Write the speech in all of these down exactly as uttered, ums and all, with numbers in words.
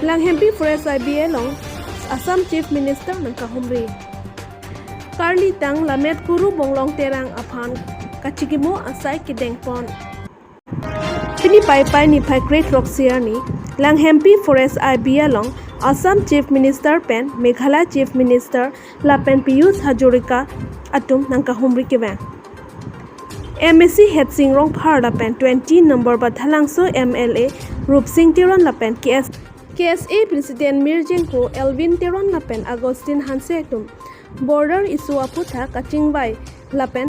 Langhempi Forest I B along Assam Chief Minister nangkahumri. Karlitang Lammet Kuru Bonglong Terang aphan kachikimo asai kedengpon. Pini Paipai niphai kre-throk-si arni Langhempi Forest I B along Assam Chief Minister pen Meghalaya Chief Minister lapen Pijush Hazarika atum nangkahumri kevang. M A C Headsing Rongphar lapen twenty number Bathalangso M L A Rupsing Teron lapen K S, K S A President Mirjengko Elwin Teron lapen Augustine Hanse atum border issue aputhak kachingvai lapen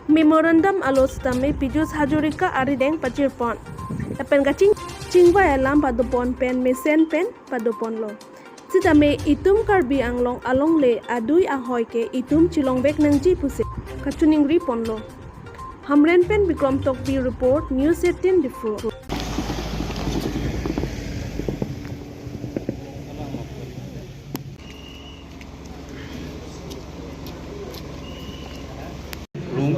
memorandum alo sitame Pijush Hazarika arideng pachirpon. Lapen kaching chingvai alam padopon pen mesen pen padoponlo. Sitame itum Karbi Anglong alongle adui ahoi ke itum chilongvek nangji pusi kachiningri ponlo. Hamren pen Bikrom Tokbi report, News eighteen Diphu. Room,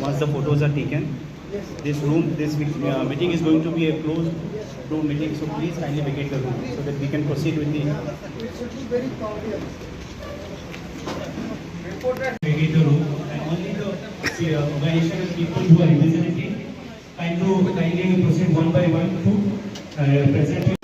once the photos are taken, this room, this uh, meeting is going to be a closed door meeting, so please kindly vacate the room so that we can proceed with the vacate the room and only the uh, organization and people who are representing, kindly, kindly proceed one by one to uh, present.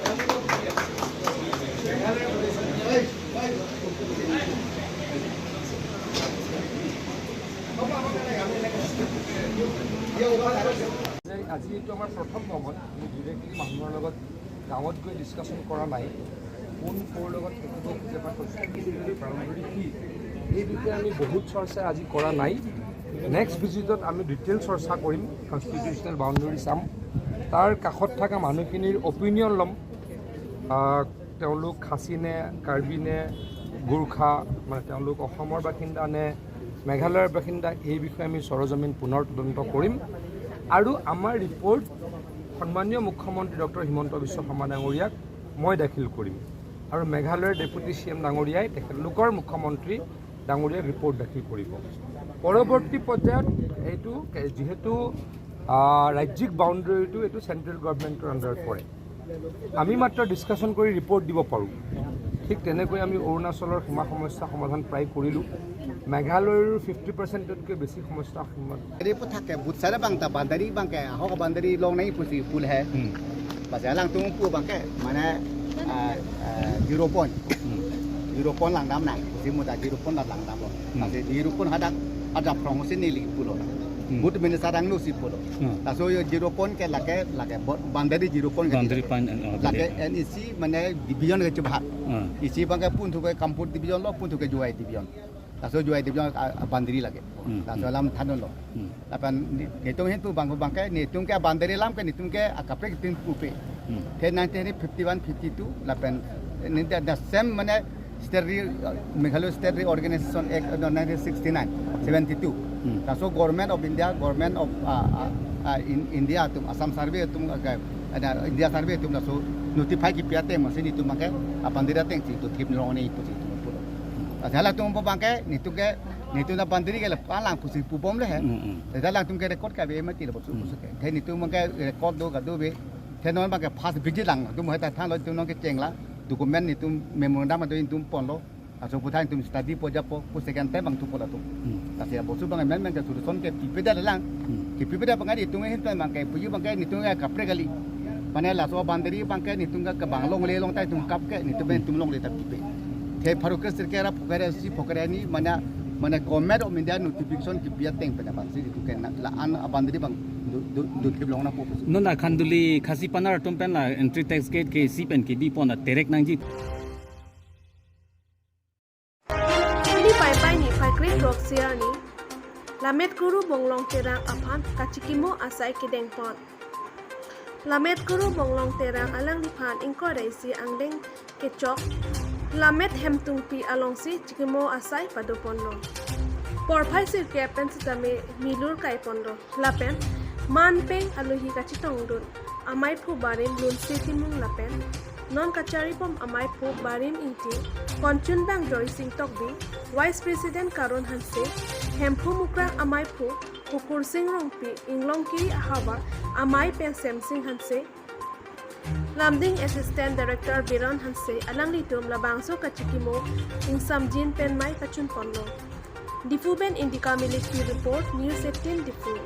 আজি এইটো আমাৰ প্ৰথম ভ্ৰমণ। আমি ডিৰেক্টলি মানুহৰ লগত গাঁৱত গৈ ডিছকাশ্যন কৰা নাই, কোন ক'ৰ লগত থাকিব খোজে বা বাউণ্ডেৰী কি, এই বিষয়ে আমি বহুত চৰ্চা আজি কৰা নাই। নেক্সট ভিজিটত আমি ডিটেইল চৰ্চা কৰিম, কনষ্টিটিউচনেল বাউণ্ডেৰী চাম, তাৰ কাষত থকা মানুহখিনিৰ অপিনিয়ন ল'ম। আহ, তেওঁলোক খাচী নে, কাৰ্বি নে, গোৰ্খা, মানে তেওঁলোক অসমৰ বাসিন্দা নে মেঘালয়ৰ বাসিন্দা, এই বিষয়ে আমি চৰজমিন পুনৰ তদন্ত কৰিম। আৰু আমাৰ ৰিপৰ্ট সন্মানীয় মুখ্যমন্ত্ৰী ডক্টৰ হিমন্ত বিশ্ব শৰ্মা ডাঙৰীয়াক মই দাখিল কৰিম আৰু মেঘালয়ৰ ডেপুটি চি এম ডাঙৰীয়াই তেখেতলোকৰ মুখ্যমন্ত্ৰী ডাঙৰীয়াক ৰিপৰ্ট দাখিল কৰিব। পৰৱৰ্তী পৰ্যায়ত এইটো যিহেতু আহ, ৰাজ্যিক বাউণ্ডেৰীটো এইটো চেণ্ট্ৰেল গভৰ্ণমেণ্টৰ আণ্ডাৰত পৰে। আমি মাত্ৰ ডিছকাশ্যন কৰি ৰিপৰ্ট দিব পাৰোঁ। ঠিক তেনেকৈ আমি অৰুণাচলৰ সীমা সমস্যা সমাধান প্ৰায় কৰিলোঁ। মেঘালয়ৰো ফিফটি পাৰ্চেণ্টতকৈ বেছি সমস্যা সমাধান। Bandari pu thak ke but sare bang ta bandari bang ke ahok bandari long nai pusi pul hai. Basi alangtum pu bang ke mane ah, ah, zero point. Zero point langdam nai pusi muda zero point la langdam lo. Basi zero point hadak ada prong si neli pulo. But minister ang lo si pulo. Laso yo zero point ke lake lake bo- bandari zero point ke Boundary lake. point and all. Lake N E C mane division ke chubha. Ah. Isi bang ke pun thu ke Kampur division lo, pun thu ke Jowai division. Laso Jowai division ah, ah, bandari lake. Hmm, Laso alam thanon lo. Hmm. Lapen ni- nitum hin pu bang bang ke nitum ke bandari lam ke nitum ke akaprek tin pupe. Hmm. Te nineteen fifty one fifty two lapen ni the, the same mane state re, Meghalaya State Reorganization Act uh, nineteen sixty nine, seventy two. Hmm. Laso Government of India, Government of uh, uh, uh, in, India atum Assam Survey atum uh, uh, India Survey atum laso notify kipi ateng masi nitum bang ke bandari ateng si to thip nirong ne ipu si itum pulo. Laso halatum pu bang ke nitum ke nitum na bandari ke le palang pusi pubom le he. Hmm, hmm. Laso alangtum ke record kabe mati lo pusi pusi ke. Te nitum bang ke record do kado be. Te non bang ke first visit lang. Tum heta than lo tum non ke cheng la. Document nitum memorandum do nitum ponlo. Laso puthai nitum study po japo. Pu second time bang thupo latum. Hmm. Laso ya bosu bang men men ke solution ke pipe da lang. Hmm. Ke pipe da bang nitum hin pen bang ke puji bang ke nitum ke kaprek kali. Mane laso bandari bang ke nitum ke bang longle long tai tum kap ke nitum nitum longle ta pipe. The pharo ke sirkera phokere si phokere ni mane mane Government of India notification kipi ateng pen bang si nitum ke na la an bandari bang do do do thip long na po. Non Akhanduli Khasi Panar atum pen la entry tax gate ke isi pen kebi pon a terek nangji. Pini Paipai niphai kre-throk-si arni Lammet Kuru Bonglong Terang aphan kachikimo asai kedengpon. Lammet Kuru Bonglong Terang alangliphan ingkoi ra isi angdeng kechok Lammet Hemtungpi alongsi chikimo asai padoponlo. Porphai sirkep pen sitame milur kaiponlo. Lapen man peng alohi kachetongdun amaiphu Barim Lunsing Timung lapen non kacharibom amaiphu Barim Ingti, konchunbang Joysing Tokbi, Vice President Karun Hanse, Hemphu Mukrang amaiphu Kukursing Rongpi, Inglongkiri ahavar amai pen Semsing Hanse, Lumding Assistant Director Biren Hanse alanglitum labangso kachikimo ingsamjin pen mei pachunponlo. Diphu pen Indika Miliki report, News eighteen Diphu.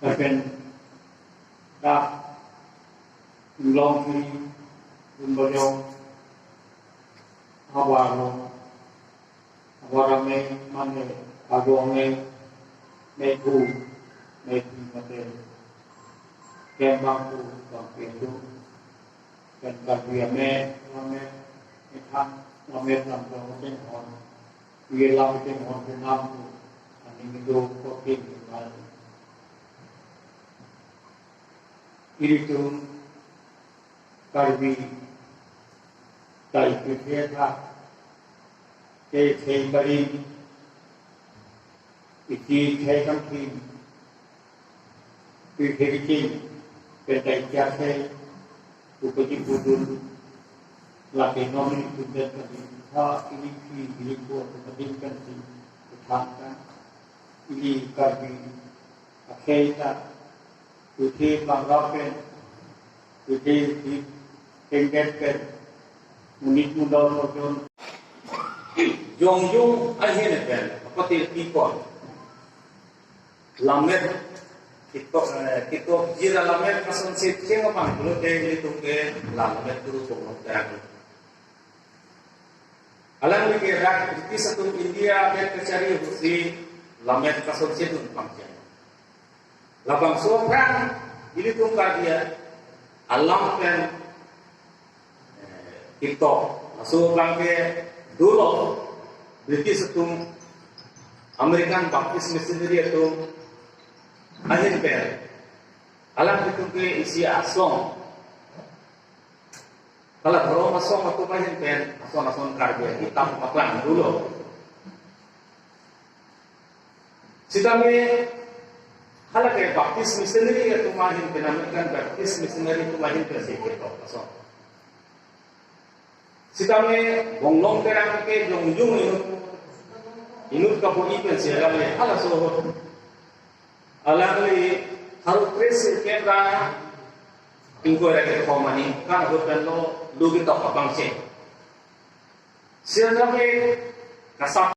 Lapen dak Inglongpi, Inbojong, Habar along, Habar amei mane Habar amei, mei pu, mei pu mate, kembang pu bang pintu, ken Karbi amei, amei, methang, amei tang tang mate hon, ye lam mate hon penam pu, aning do kopi ni mal. Ilitum Karbi, tai pithe tha, ke thei baring, iti thei kangthim, pithe kiching, pen tai kya thei, upadi pudun, lake nom ilitum den kami, ha ili phi, ili ko, upadi kangthim, uthang kan, ili Karbi, akhei ta, Tuthi bangga pen, tuthi di tengket pen, monit mondol kojon. Jongjung ahin pen, apatil pikon. Lammet, kitok, eh, kitok jira lammet kason si cheng apang pulote ilitum ke lammet turu tong terang. Alangli ke rak British atum India ke kachari ahutsi lammet kason si dun pangcheng. Labangso aphrang ilitum Karbi alam pen, eh, kitok. Laso aphrang ke dolo British atum, American Baptist missionary atum ahin pen alanglitum ke isi asong, hala dhorom asong atum ahin pen ason ason Karbi ahitam paklang dolo. Sitame hala ke Baptist missionary atum ahin pen, American Baptist missionary atum ahin pen si kitok asong. Sitame Bonglong Terang ke jongjung inut, inut kapo-i pen si alangli halaso ahut, alangli haru kre sirkep ra ingkoi ra kethom aningkan ahut pen lo lu kitok abang si. Sitame kasap